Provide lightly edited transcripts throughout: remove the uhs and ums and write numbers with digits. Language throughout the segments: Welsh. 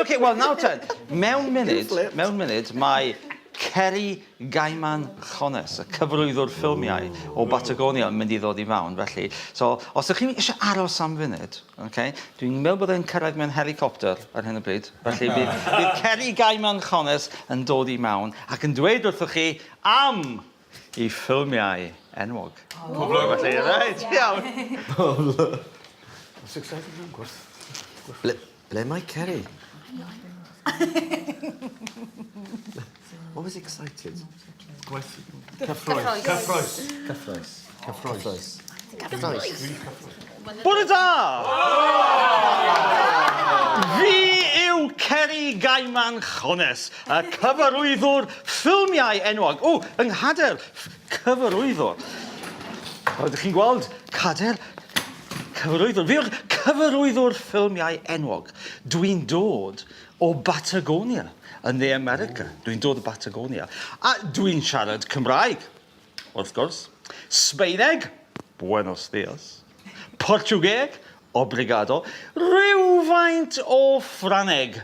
OK, wel nawr ten, mewn munud, mewn munud, mae Kerry Gaiman Jones, y cyfarwyddwr ffilmiau o Batagonia yn mynd i ddod i fewn, felly. So, os ydych chi eisiau aros am funud, okay, dwi'n meddwl bod e'n cyrraedd mewn helicopter ar hyn o bryd, felly bydd, bydd Kerry Gaiman Jones yn dod i mewn ac yn dweud wrthych chi am i ffilmiau enwog. Pob lwc. Felly, reit, iawn. Pob lwc. It's exciting iawn, gwrth. Ble, ble mae Kerry? What was excited? Gwaith. Cyffroes. Cyffroes. Cyffroes. Cyffroes. Cyffroes. Bore da! Fi yw Kerry Gaiman Jones, y cyfarwyddwr ffilmiau enwog. O, yng nghader cyfarwyddwr. Ydych chi'n gweld cader cyfarwyddwr? Fi yw'r cyfarwyddwr ffilmiau enwog. Dwi'n dod o Batagonia yn Ne America. Dwi'n dod o Batagonia. A dwi'n siarad Cymraeg, wrth gwrs. Sbaeneg, buenos dias. Portiwgeeg, obrigado. Rhywfaint o Ffrangeg,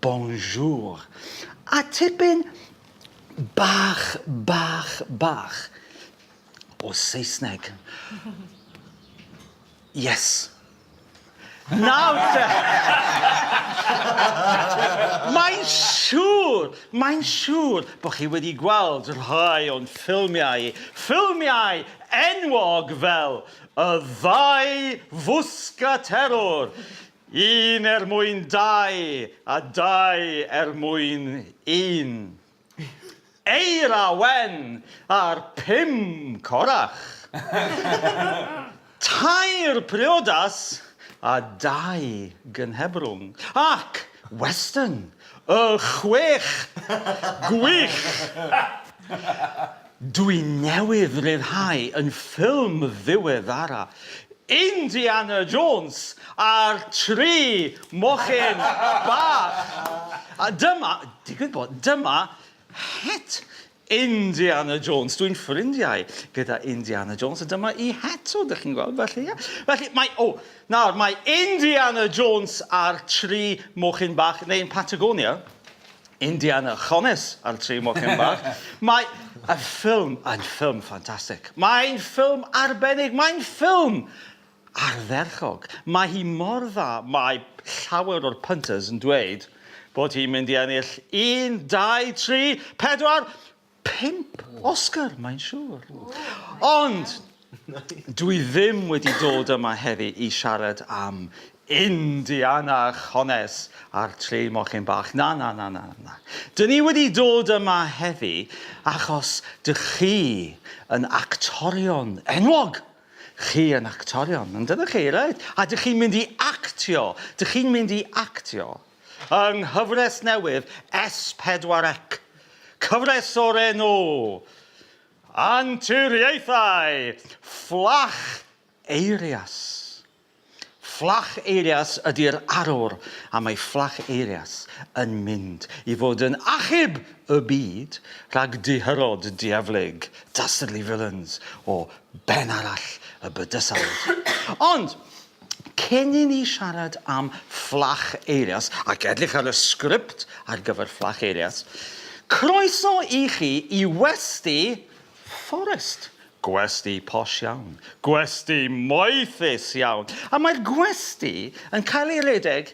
bonjour. A tipyn bach, bach, bach o Saesneg. Yes. Nawr te! Mae'n siŵr, mae'n siŵr bod chi wedi gweld rhai o'n ffilmiau, ffilmiau enwog fel Y Ddau Fwsgaterwr, Un er mwyn dau a dau er mwyn un. Eira wen a'r pum corach. Tair priodas a dau gynhebrwng. Ac western, y chwech gwych. Dwi newydd ryddhau yn ffilm ddiweddara, Indiana Jones a'r Tri Mochyn Bach. A dyma, digwydd bod, dyma het Indiana Jones. Dwi'n ffrindiau gyda Indiana Jones, a dyma i het o, dych chi'n gweld, felly, ie. Felly, mae, o, nawr, mae Indiana Jones a'r Tri Mochyn Bach, neu'n Patagonia, Indiana Jones a'r Tri Mochyn Bach. Mae y ffilm yn ffilm ffantastig. Mae'n ffilm arbennig. Mae'n ffilm ardderchog. Mae hi mor dda, mae llawer o'r punters yn dweud bod hi'n mynd i ennill 1, 2, 3, 4, 5 Oscar, mae'n siŵr. Ond dwi ddim wedi dod yma heddi i siarad am Indiana Jones a'r tri mochyn bach. Na, na, na, na, na. Dyn ni wedi dod yma heddi achos dych chi yn actorion enwog. Chi yn actorion, yn dydych chi, reit? A dych chi'n mynd i actio, dych chi'n mynd i actio yng nghyfres newydd S4C. Cyfres o'r enw Anturiaethau Fflach Eirias. Fflach Eirias ydy'r arwr, a mae Fflach Eirias yn mynd i fod yn achub y byd rhag dihyrod dieflig, dastardly villains, o ben arall y bydysawd. Ond, cyn i ni siarad am Fflach Eirias, ac edrych ar y sgript ar gyfer Fflach Eirias, croeso i chi i westy Fforest. Gwesty posh iawn. Gwesty moethus iawn. A mae'r gwesty yn cael ei redeg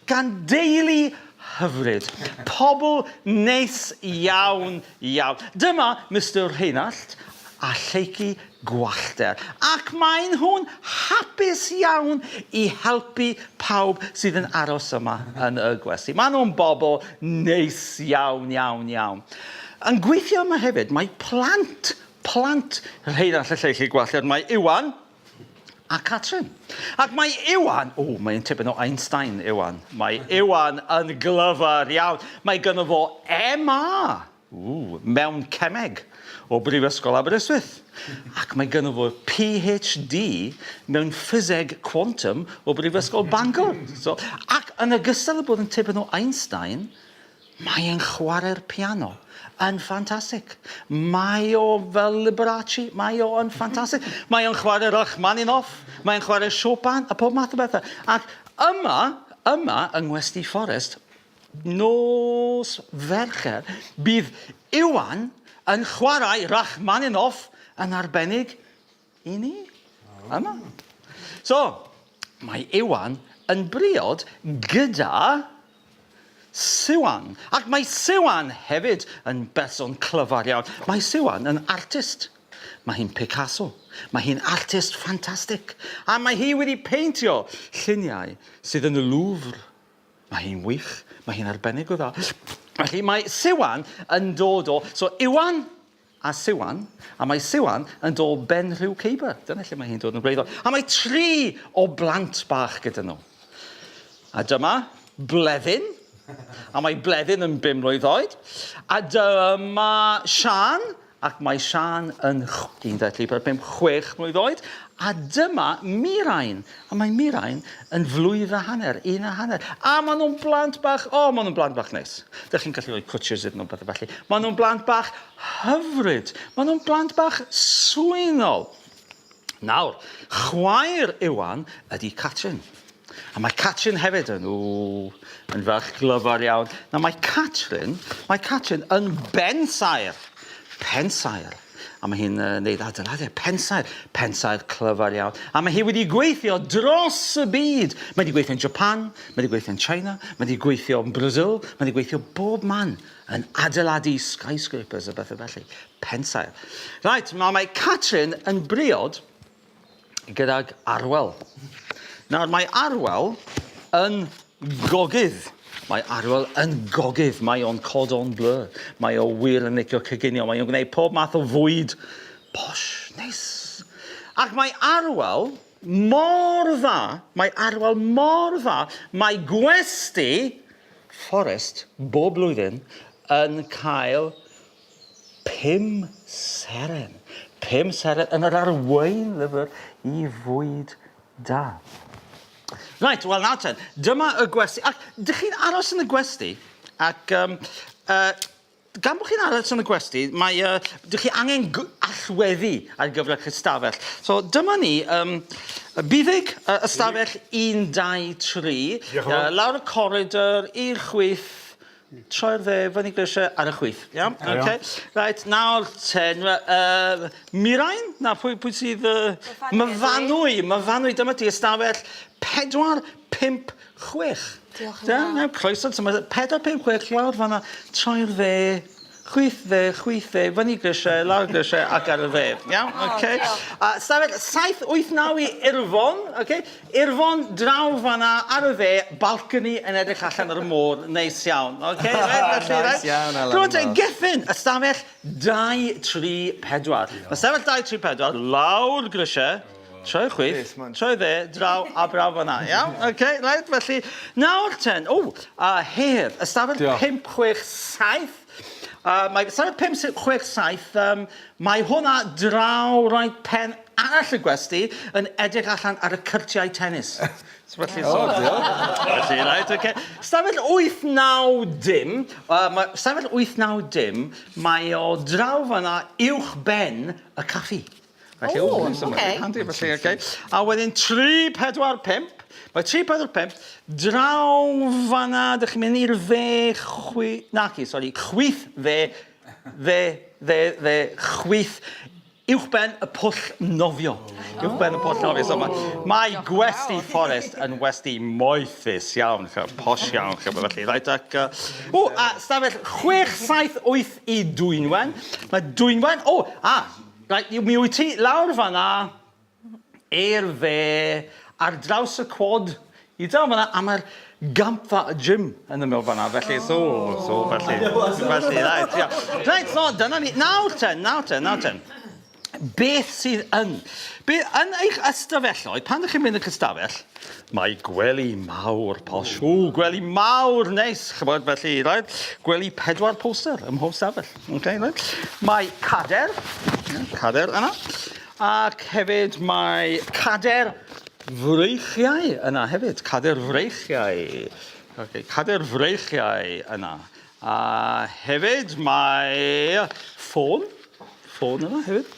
gan deulu hyfryd. Pobl neis iawn, iawn. Dyma Mister Rheinallt a Lleucu Gwallter. Ac maen nhw'n hapus iawn i helpu pawb sydd yn aros yma yn y gwesty. Maen nhw'n bobl neis iawn, iawn, iawn. Yn gweithio yma hefyd, mae plant, plant Rheinallt a Lleucu Gwallter. Mae Iwan a Catrin. Ac mae Iwan, o, mae'n tipyn o Einstein, Iwan. Mae Iwan yn glyfar iawn. Mae gynno fo MA, ww, mewn cemeg o Brifysgol Aberystwyth. Ac mae gynno fo PhD mewn ffiseg quantum o Brifysgol Bangor. So, ac yn ogystal â bod yn tipyn o Einstein, Mae e'n chwarae'r piano yn ffantastig. Mae o fel Liberace, mae o yn ffantastig. Mae o'n chwarae Rachmaninoff, mae o'n chwarae Chopin a pob math o bethau. Ac yma, yma yng Ngwesty Fforest, Nos Fercher, bydd Iwan yn chwarae Rachmaninoff yn arbennig i ni. Yma. So, mae Iwan yn briod gyda Siwan. Ac mae Siwan hefyd yn berson clyfar iawn. Mae Siwan yn artist. Mae hi'n Picasso. Mae hi'n artist ffantastig. A mae hi wedi peintio lluniau sydd yn y Louvre. Mae hi'n wych. Mae hi'n arbennig o dda. Felly mae Siwan yn dod o... So Iwan a Siwan, a mae Siwan yn dod o Benrhiw Ceibr. Dyna lle mae hi'n dod yn gwreiddiol. A mae tri o blant bach gyda nhw. A dyma Bleddyn, a mae Bleddyn yn bum mlwydd oed. A dyma Siân, ac mae Siân yn 1, 2, 3, 4, 5, 6 mlwydd oed. A dyma Mirain, a mae Mirain yn flwydd a hanner, un a hanner. A maen nhw'n blant bach, o, maen nhw'n blant bach neis. Dych chi'n gallu rhoi cwtshers iddyn nhw, pethau felly. Maen nhw'n blant bach hyfryd. Maen nhw'n blant bach swynol. Nawr, chwaer Iwan ydy Catrin. A mae Catrin hefyd yn, ww, yn ferch glyfar iawn. Nawr mae Catrin, mae Catrin yn bensaer. Pensaer. A mae hi'n uh, neud adeiladau pensaer, pensaer clyfar iawn. A mae hi wedi gweithio dros y byd. Mae wedi gweithio yn Japan, mae wedi gweithio yn China, mae wedi gweithio yn Brazil, mae wedi gweithio bob man yn adeiladu skyscrapers a bethau felly. Pensaer. Right, mae, mae Catrin yn briod gydag Arwel. Nawr, mae Arwel yn gogydd. Mae Arwel yn gogydd. Mae o'n cordon bleu. Mae o wir yn licio coginio. Mae o'n gwneud pob math o fwyd posh, neis. Ac mae Arwel mor dda, mae Arwel mor dda, mae gwesty Fforest bob blwyddyn yn cael Pum seren. Pum seren yn yr arweinlyfr i fwyd da. Right, wel nawr ten, dyma y gwesty. Ac dych chi'n aros yn y gwesty, ac um, gan bod chi'n aros yn y gwesty, mae, dych chi angen allweddi ar gyfer eich ystafell. So dyma ni, y buddug, ystafell 1, 2, 3, lawr y coridor, i'r chwith, Troi'r dde, fyny grisiau, ar y chwith. Iawn? Da iawn. Ocê. Reit, nawr ten, Mirain? Na, pwy, pwy sydd... Myfanwy, Myfanwy, dyma ti, ystafell 4, 5, 6. Diolch yn fawr. Da, croeso, so mae 4, 5, 6, lawr fan'na, troi'r dde, chwith dde, chwith dde, fyny grisiau, lawr grisiau ac ar y dde. Iawn? O, Ocê. diolch. A stafell 7, 8, 9 i Irfon, ocê. Irfon draw fan'na ar y dde, balcony yn edrych allan ar y môr, neis iawn. Ocê, reit, felly, reit. Neis iawn, Alan. Rŵan te, Gethin, ystafell 2, 3, 4. Ystafell 2, 3, 4, lawr grisiau, troi chwith, troi dde, draw a braw fan'na. Iawn? Ocê, reit, felly, nawr ten, o, a Hedd, ystafell 5, 6, 7. Mae ystafell 5, 6, 7, mae hwnna draw right pen arall y gwesty yn edrych allan ar y cyrtiau tennis. So felly, so, felly, right, okay. Stafell 8, 9, dim. Mae stafell 8, 9, dim, mae o draw fan'na uwch ben y caffi. Felly, O, o, so ocê. mae'n handi, felly, okay. A wedyn 3, 4, 5. Mae 3, 4, 5, draw fan'na, dych chi'n mynd i'r dde, chwi... Naci, sori, chwith dde, dde, dde, dde, chwith, uwchben y pwll nofio. Uwchben y pwll nofio. So mae, mae Gwesty Fforest yn westy moethus iawn, ch'mo', posh iawn, ch'mo', felly, reit, ac... O, a stafell 6, 7, 8 i Dwynwen. Mae Dwynwen... O, a, reit, mi wyt ti lawr fan'na, i'r dde, ar draws y cwad, i draw fan'na, a mae'r gampfa y gym yn ymyl fan'na, felly, so, so, felly, felly, reit, ia. Reit, so, dyna ni. Nawr ten, nawr ten, nawr ten. Beth sydd yn? Be, yn eich ystafelloedd, pan ydych chi'n mynd i'ch ystafell, mae gwely mawr posh. Ww, gwely mawr neis, chybod, felly, right? Gwely pedwar poster ym mhob stafell. Okay, right? Mae cader, cader yna. Ac hefyd mae cader freichiau yna hefyd. Cader freichiau. Okay, cader freichiau yna. A hefyd mae ffôn. Ffôn yna hefyd.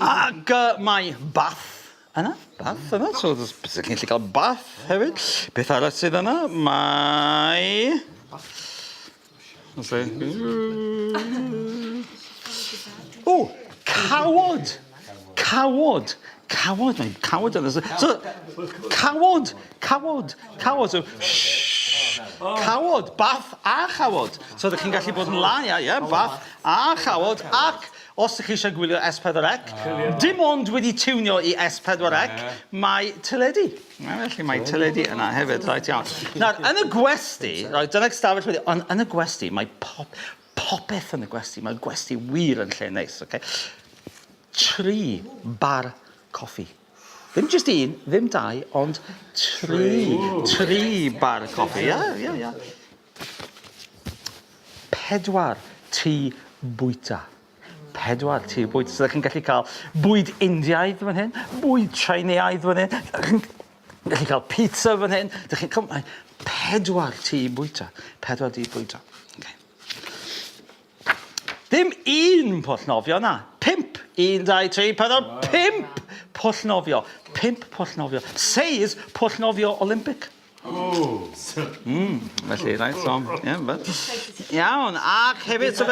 Ac mae bath yna, bath yna, so bysych chi'n gallu cael bath hefyd. Beth arall sydd yna? Mae... Let's see. O, cawod! Cawod! Cawod, mae cawod yna. So, cawod, cawod, cawod. So, shh, cawod, bath a chawod. So, ydych chi'n gallu bod yn lan, ia, ia, bath a chawod, ac os ydych chi eisiau gwylio S4C, dim ond wedi tiwnio i S4C, mae teledu. Na, felly mae teledu yna hefyd, reit iawn. Nawr, yn y gwesty, right, dyna'r stafell wedi, ond yn y gwesty, mae pop, popeth yn y gwesty. Mae'r gwesty wir yn lle neis, okay? Tri bar coffi. Ddim jyst un, ddim dau, ond tri. Tri bar coffi, ia. Pedwar tŷ bwyta. Pedwar tŷ bwyta. So, ydych chi'n gallu cael bwyd Indiaidd fan hyn, bwyd Tsieineaidd fan hyn, ydych chi'n gallu cael pizza fan hyn. Ydych chi'n... Mae pedwar tŷ bwyta. Pedwar tŷ bwyta. Okay. Ddim un pwll nofio, na. Pump. Un, dau, tri, pedwar, pump pwll nofio. Pump pwll nofio. Seis pwll nofio Olympic. Felly, right, so, yeah, but. Iawn, ac hefyd, so,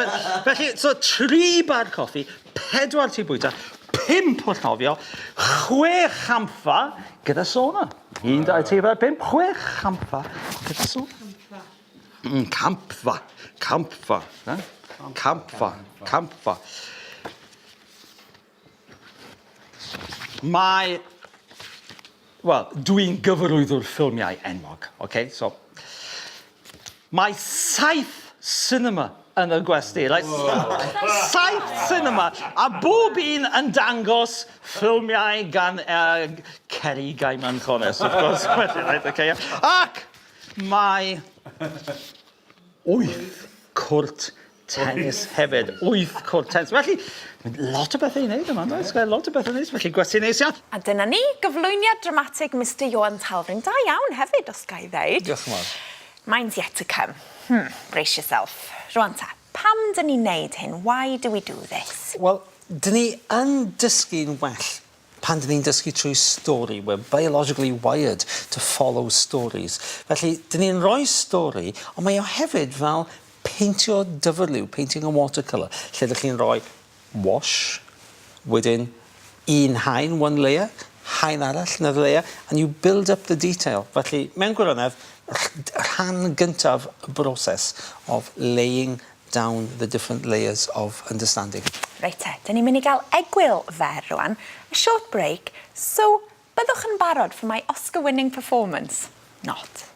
felly, so tri bar coffi, pedwar tŷ bwyta, pump pwll nofio, chwe champfa gyda sauna. Un, dau, tri, pedwar, pump, chwe champfa gyda sauna. Campfa, campfa, eh? Campfa, campfa. Mae... Wel, dwi'n gyfarwyddwr ffilmiau enwog, okay? So, mae saith cinema yn y gwesty. Right? Saith cinema, a bob un yn dangos ffilmiau gan Kerry Gaiman Jones, of course. Right, okay, yeah. Ac mae wyth cwrt tennis hefyd. Wyth cwrt tennis. Felly, lot o bethau i wneud yma, does? Lot o bethau i wneud. Felly, gwesty neis iawn. A dyna ni, gyflwyniad dramatig Mr Ioan Talfryn. Da iawn hefyd, os ga i ddeud. Diolch yn fawr. Mine's yet to come. Brace yourself. Rwan ta, pam dyn ni'n neud hyn? Why do we do this? Wel, dyn ni yn dysgu'n well pan dyn ni'n dysgu trwy stori. We're biologically wired to follow stories. Felly, dyn ni'n rhoi stori, ond mae o hefyd fel peintio dyfrliw, painting a watercolour, lle ydych chi'n rhoi wash, wedyn un haen, one layer, haen arall, another layer, and you build up the detail. Felly, mewn gwirionedd, rhan gyntaf y broses of laying down the different layers of understanding. Reit te, dyn ni'n mynd i gael egwyl fer rwan, a short break, so byddwch yn barod for my Oscar-winning performance. Not.